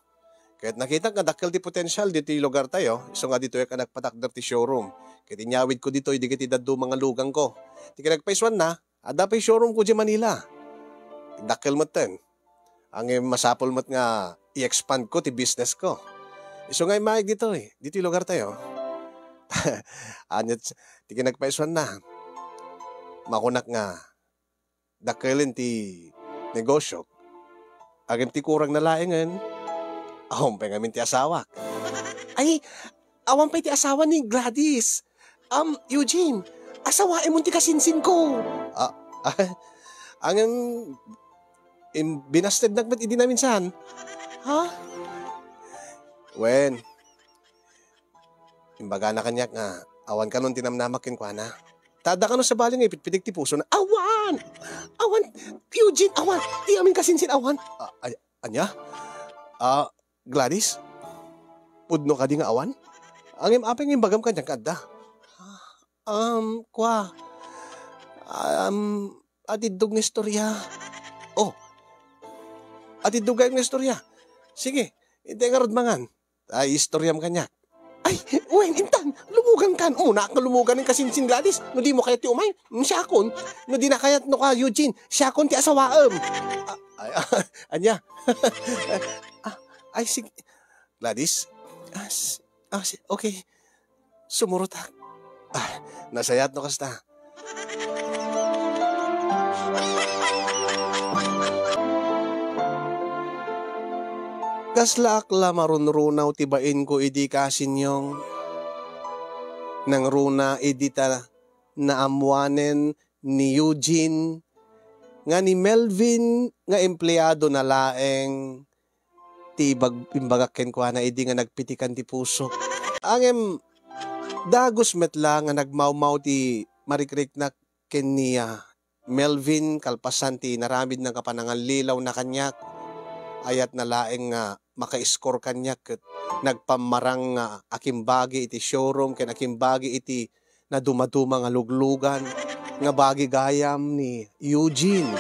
ket nakitak nga dakkel ti potensial ditoy lugartayo, isu nga ditoyak a nagpatakder ti showroom. Ket inyawidko ditoy dagiti dadduma nga luganko. Ti kinagpaisuanna, adda pay showroomko idiay Manila. Dakkel metten. Ngem masapul met nga i-expandko ti businessko. Isu nga immaeg ditoy, ditoy lugartayo. Ania ti kinagpaisuanna. Makunak nga dakkelen ti negosiok. Ngem ti kurangna laengen, awan pay ngamin ti asawak. Ay, awan pay ti asawa ni Gladys. Um, Eugene, asawaemon ti kasinsinko. Ah, ah, ngem, im-, binastednak met idi naminsan. Ha? Wen, imbagana kaniak nga awan kanon ti namnamak kenkuana. Ta adda kano sabali nga ipitpitek ti pusona. Awan! Awan! Eugene, awan! Ti amin kasinsin, awan! Ah, ay, ania? Ah, Gladys? Pudno kadi nga awan? Ngem apay nga imbagam kaniak nga adda? Um, kua. Um, adiddog nga istorya. Oh. Adiddog nga istorya. Sige, intay ngarud mangan. Ay, istoryam kaniak. Ay, wen, intan, lumugan kan. Umuna nga lumugan ng kasinsin Gladys. No di mo kayat ti umay, mm, siakon. No di na kayat no ka, Eugene, siakon ti asawaem. Ah, ay, ania? Ah, ay, sige. Gladys? Ah, s-, ah, si-, okay. Sumurotak. Ah, nasayaat no kasta. Kaslaak la marunrunaw ti bainko idi, kasinyong. Nangruna idi ta naammoanen ni Eugene nga ni Melvin nga empleadona laeng ti ibag-, imbagak kenkuana idi nga nagpitikan ti pusok. Ngem dagus met la nga nagmawmaw ti marikriknak ken ni, ah, Melvin kalpasan ti inaramidna nga panangallilawna kaniak. Ayatna laeng nga maka-score kaniak ket nagpammarang nga akimbagi iti showroom ken akimbagi iti nadumaduma nga luglugan nga bagi gayam ni Eugene.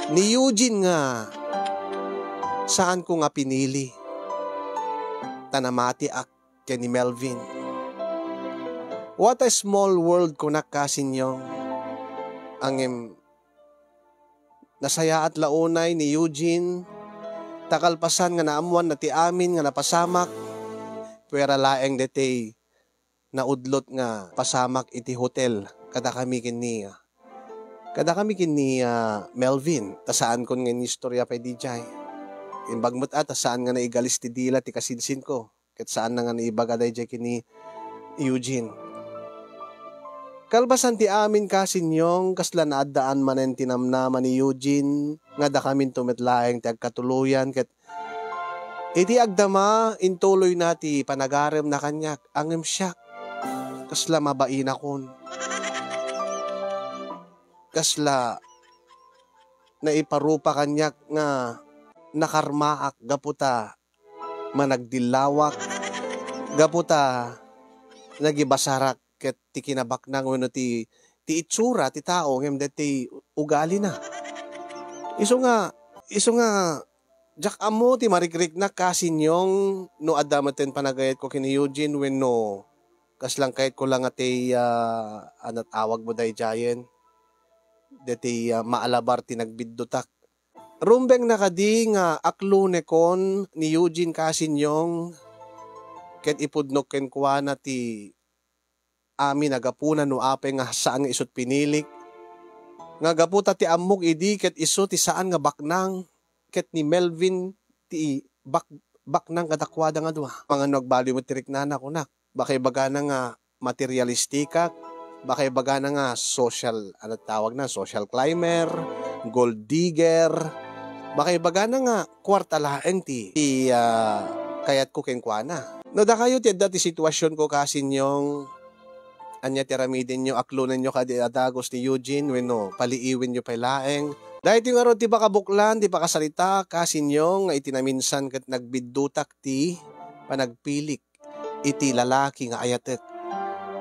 Ni Eugene nga saanko nga pinili. Ta namatiak ken ni Melvin. What a small world, kunak, kasinyong. Ngem nasayaat la unay ni Eugene, ta kalpasan nga naammoanna ti amin nga napasamak, puera laeng daytoy naudlot nga pasamak iti hotel kadakami ken ni, kadakami ken ni, ah, Melvin, ta saankon nga inistorya pay diay. Imbag met a, ta saan nga naigalis ti dila ti kasinsinko, ket saanna nga naibaga daydiay ken ni Eugene. Kalpasan ti amin, kasinyong, kasla naaddaan manen ti namnama ni Eugene nga dakaminto met laeng ti agkatuloyan ket iti agdama, intuloyna ti panagaremna kaniak, ngem siak, kasla mabainakon. Kasla naiparupa kaniak nga nakarmaak gapu ta managdillawak, gapu ta nagibasarak ket ti kinabaknang wenno ti, ti itsura ti tao ngem daytoy ugalina. Isu nga, isu nga diak ammo ti marikriknak, kasinyong, no adda metten panagayatko ken ni Eugene wenno kasla kayatko la nga ti, ah, anat awag mo daydiayen, daytoy, ah, maalabar ti nagbiddutak. Rumbengna kadi nga aklonekon ni Eugene, kasinyong, ket ipudnok kenkuana ti amin a gapuna no apay nga saan nga isut pinilik. Nga gapu ta ti ammok idi ket isu ti saan nga baknang, ket ni Melvin ti bak-, baknang kadakuada nga dua. Amangan no agbaliw met ti riknana, kunak. Baka ibagana nga materialistikak, baka ibagana nga social, ano tawag na, social climber, gold digger, baka ibagana nga kuarta laeng ti, ti, ah, kayatko kenkuana. No dakayo ti adda ti situasionko, kasinyong, ania ti aramidenyo? Aklonenyo kadi a dagus ni Eugene wenno paliiwenyo pay laeng? Daytoy ngarud ti pakabuklan ti pakasarita, kasinyong, nga iti naminsan ket nagbiddutak ti panagpilik iti lalaki nga ayatek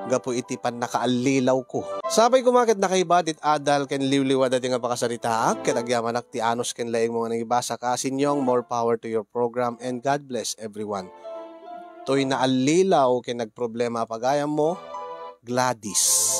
gapu iti pannakaallilawko. Sapay koma ket nakaiba ti adal ken liwliwa daytoy nga pakasaritaak, ket agyamanak ti anus ken laengmo nga nangibasa, kasinyong. More power to your program and God bless everyone. Toy naallilaw ken nagproblema a pagayammo, Gladys.